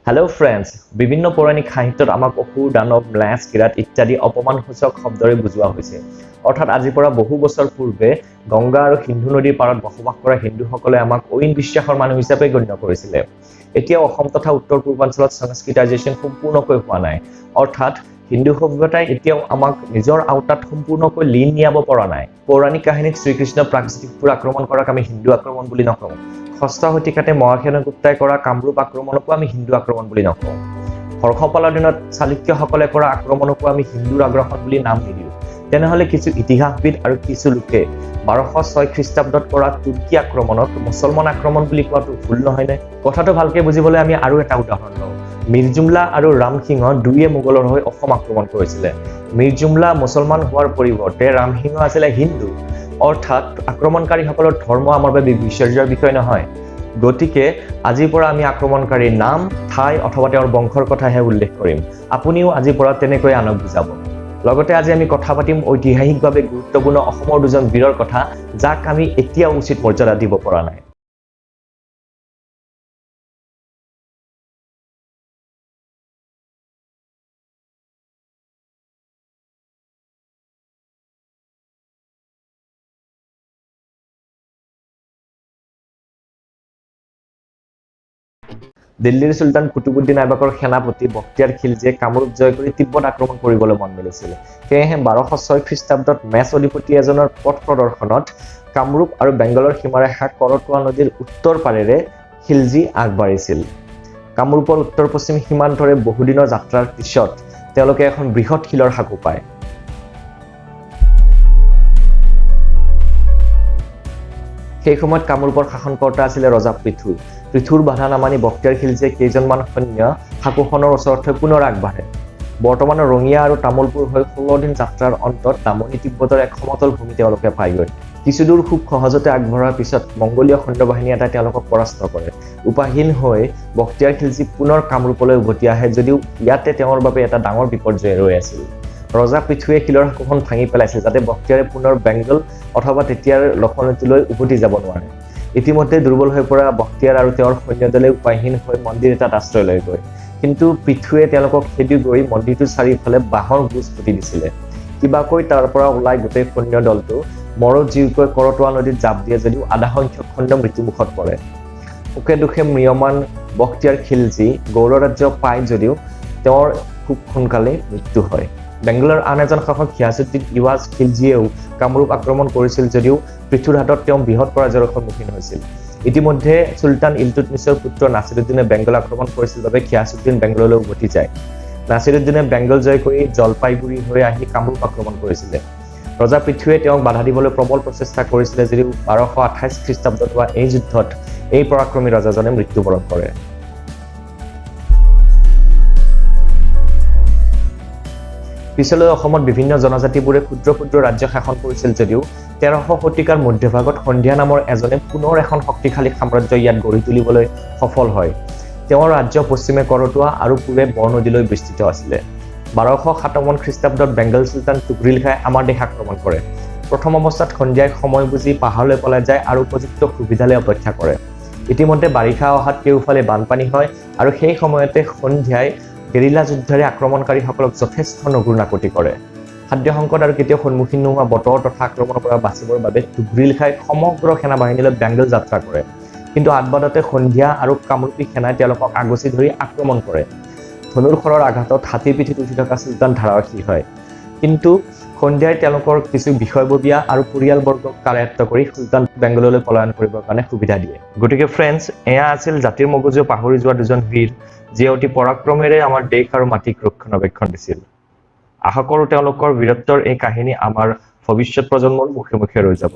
Hello' friends, বিভিন্ন পৌৰাণিক সাহিত্যত আমাক অসুৰ, দানৱ, ম্লেচ্ছ, কিৰাট ইত্যাদি অপমানসূচক শব্দৰে বুজোৱা হৈছে। অৰ্থাৎ আজিৰ পৰা বহু বছৰ পূৰ্বে গংগা আৰু সিন্ধু নদীৰ পাৰত বসবাস কৰা হিন্দুসকলে আমাক অইন বিশ্বাসৰ মানুহ হিচাপে গণ্য কৰিছিলে। এতিয়াও অসম তথা উত্তৰ পূৰ্বাঞ্চলত সংস্কৃতাইজেশ্যন সম্পূৰ্ণকৈ হোৱা নাই। অৰ্থাৎ হিন্দু সভ্যতাই এতিয়াও আমাক নিজৰ আওতাত সম্পূৰ্ণকৈ লীন নিয়াব পৰা নাই। পৌৰাণিক কাহিনীত শ্ৰীকৃষ্ণ প্ৰাগজ্যোতিষপুৰ আক্ৰমণ কৰাক আমি হিন্দু আক্ৰমণ বুলি নকওঁ। ষষ্ঠ শতিকাতে মহাসেনগুপ্তাই কৰা কামৰূপ আক্ৰমণকো আমি হিন্দু আক্ৰমণ বুলি নকওঁ। হৰ্ষপালৰ দিনত চালুক্যসকলে কৰা আক্ৰমণকো আমি হিন্দুৰ আগ্ৰাসন বুলি নাম নিদিওঁ। তেনেহ'লে কিছু ইতিহাসবিদ আৰু কিছু লোকে 1206 খ্ৰীষ্টাব্দত কৰা তুৰ্কী আক্ৰমণক মুছলমান আক্ৰমণ বুলি কোৱাটো ভুল নহয়নে? কথাটো ভালকে বুজিবলৈ আমি আৰু এটা উদাহৰণ লওঁ। মিৰজুমলা আৰু ৰামসিংহ দুয়ে মোগলৰ হৈ অসম আক্ৰমণ কৰিছিলে। মিৰজুমলা মুছলমান হোৱাৰ পৰিৱৰ্তে ৰামসিংহ আছিলে হিন্দু। অৰ্থাৎ আক্ৰমণকাৰীসকলৰ ধৰ্ম আমাৰ বাবে বিচাৰ্যৰ বিষয় নহয়। গতিকে আজিৰ পৰা আমি আক্ৰমণকাৰীৰ নাম, ঠাই অথবা তেওঁৰ বংশৰ কথাহে উল্লেখ কৰিম। আপুনিও আজিৰ পৰা তেনেকৈ আনক বুজাব। লগতে আজি আমি কথা পাতিম ঐতিহাসিকভাৱে গুৰুত্বপূৰ্ণ অসমৰ দুজন বীৰৰ কথা, যাক আমি এতিয়াও উচিত মৰ্যাদা দিব পৰা নাই। দিল্লীৰ চুলতান কুতুবুদ্দিন আইবাকৰ সেনাপতি বখতিয়াৰ খিলজীয়ে কামৰূপ জয় কৰি তিব্বত আক্ৰমণ কৰিবলৈ মন মেলিছিল। সেয়েহে 1206 খ্ৰীষ্টাব্দত মেচ অধিপতি এজনৰ পথ প্ৰদৰ্শনত কামৰূপ আৰু বেংগলৰ সীমাৰেখা কৰতোৱা নদীৰ উত্তৰ পাৰেৰে খিলজী আগবাঢ়িছিল। কামৰূপৰ উত্তৰ পশ্চিম সীমান্তৰে বহুদিনৰ যাত্ৰাৰ পিছত তেওঁলোকে এখন বৃহৎ শিলৰ সাঁকো পায়। সেই সময়ত কামৰূপৰ শাসনকৰ্তা আছিলে ৰজা পৃথু। পৃথুৰ বাধা নামানি বখতিয়াৰ খিলজীয়ে কেইজনমান সৈন্য সাঁকোখনৰ ওচৰত থৈ পুনৰ আগবাঢ়ে। বৰ্তমানৰ ৰঙিয়া আৰু তামোলপুৰ হৈ 16 দিন যাত্ৰাৰ অন্তত নামনি তিব্বতৰ এক সমতল ভূমি তেওঁলোকে পায়গৈ। কিছুদূৰ খুব সহজতে আগবঢ়াৰ পিছত মংগোলীয় সৈন্যবাহিনী এটাই তেওঁলোকক পৰাস্ত কৰে। উপায়হীন হৈ বখতিয়াৰ খিলজী পুনৰ কামৰূপলৈ উভতি আহে যদিও ইয়াতে তেওঁৰ বাবে এটা ডাঙৰ বিপৰ্যয় ৰৈ আছিল। ৰজা পৃথুৱে শিলৰ সাঁকোখন ভাঙি পেলাইছিল, যাতে বখতিয়াৰে পুনৰ বেংগল অথবা তেতিয়াৰ লখনৌতিলৈ উভতি যাব নোৱাৰে। ইতিমধ্যে দুৰ্বল হৈ পৰা বখতিয়াৰ আৰু তেওঁৰ সৈন্যদলে উপায়হীন হৈ মন্দিৰ এটাত আশ্ৰয় লয়গৈ। কিন্তু পৃথুৱে তেওঁলোকক খেদি গৈ মন্দিৰটোৰ চাৰিওফালে বাঁহৰ গোজ পুতি দিছিলে। কিবাকৈ তাৰ পৰা ওলাই গোটেই সৈন্য দলটো মৰো জীউকৈ কৰতোৱা নদীত জাঁপ দিয়ে যদিও আধা সংখ্যক সৈন্য মৃত্যুমুখত পৰে। সুখে দুখে ম্ৰিয়মান বখতিয়াৰ খিলজী গৌড় ৰাজ্য পায় যদিও তেওঁৰ খুব সোনকালেই মৃত্যু হয়। বেংগলৰ আন এজন শাসক ঘিয়াছুদ্দিন ইৱাজ খিলজীয়েও কামৰূপ আক্ৰমণ কৰিছিল যদিও পৃথুৰ হাতত তেওঁ বৃহৎ পৰাজয়ৰ সন্মুখীন হৈছিল। ইতিমধ্যে চুলতান ইলতুৎমিছৰ পুত্ৰ নাছিৰুদ্দিনে বেংগল আক্ৰমণ কৰিছিল বাবে ঘিয়াছুদ্দিন বেংগললৈ উভতি যায়। নাছিৰুদ্দিনে বেংগল জয় কৰি জলপাইগুৰি হৈ আহি কামৰূপ আক্ৰমণ কৰিছিলে। ৰজা পৃথুৱে তেওঁক বাধা দিবলৈ প্ৰবল প্ৰচেষ্টা কৰিছিলে যদিও 1228 খ্ৰীষ্টাব্দত হোৱা এই যুদ্ধত এই পৰাক্ৰমী ৰজাজনে মৃত্যুবৰণ কৰে। পিছলৈ অসমত বিভিন্ন জনজাতিবোৰে ক্ষুদ্ৰ ক্ষুদ্ৰ ৰাজ্য শাসন কৰিছিল যদিও 13শ শতিকাৰ মধ্যভাগত সন্ধিয়া নামৰ এজনে পুনৰ এখন শক্তিশালী সাম্ৰাজ্য ইয়াত গঢ়ি তুলিবলৈ সফল হয়। তেওঁৰ ৰাজ্য পশ্চিমে কৰতোৱা আৰু পূবে বৰনদীলৈ বিস্তৃত আছিলে। 1257 খ্ৰীষ্টাব্দত বেংগল চুলতান তুঘ্ৰিল খাই আমাৰ দেশ আক্ৰমণ কৰে। প্ৰথম অৱস্থাত সন্ধিয়াই সময় বুজি পাহাৰলৈ পলাই যায় আৰু উপযুক্ত সুবিধালৈ অপেক্ষা কৰে। ইতিমধ্যে বাৰিষা অহাত কেউফালে বানপানী হয় আৰু সেই সময়তে সন্ধিয়াই গেৰিলা যুদ্ধেৰে আক্ৰমণকাৰীসকলক যথেষ্ট নগুৰ নাকটি কৰে। খাদ্য সংকট আৰু কেতিয়াও সন্মুখীন নোহোৱা বতৰ তথা আক্ৰমণৰ পৰা বাচিবৰ বাবে তুঘ্ৰিল খাই সমগ্ৰ সেনাবাহিনীলৈ বেংগল যাত্ৰা কৰে। কিন্তু আদবাদতে সন্ধিয়া আৰু কামৰূপী সেনাই তেওঁলোকক আগচি ধৰি আক্ৰমণ কৰে। ধনুৰ শৰৰ আঘাতত হাতীৰ পিঠিত উঠি থকা চুলতান ধাৰাবাসী হয়। কিন্তু সন্ধিয়াই তেওঁলোকৰ কিছু বিষয়ববীয়া আৰু পৰিয়ালবৰ্গক কাৰায়ত্ব কৰি চুলতান বেংগললৈ পলায়ন কৰিবৰ কাৰণে সুবিধা দিয়ে। গতিকে ফ্ৰেণ্ডছ, এয়া আছিল জাতিৰ মগজু পাহৰি যোৱা দুজন বীৰ, যিয়ে অতি পৰাক্ৰমেৰে আমাৰ দেশ আৰু মাটিক ৰক্ষণাবেক্ষণ দিছিল। আশা কৰোঁ তেওঁলোকৰ বীৰত্বৰ এই কাহিনী আমাৰ ভৱিষ্যত প্ৰজন্মৰ মুখে মুখে ৰৈ যাব।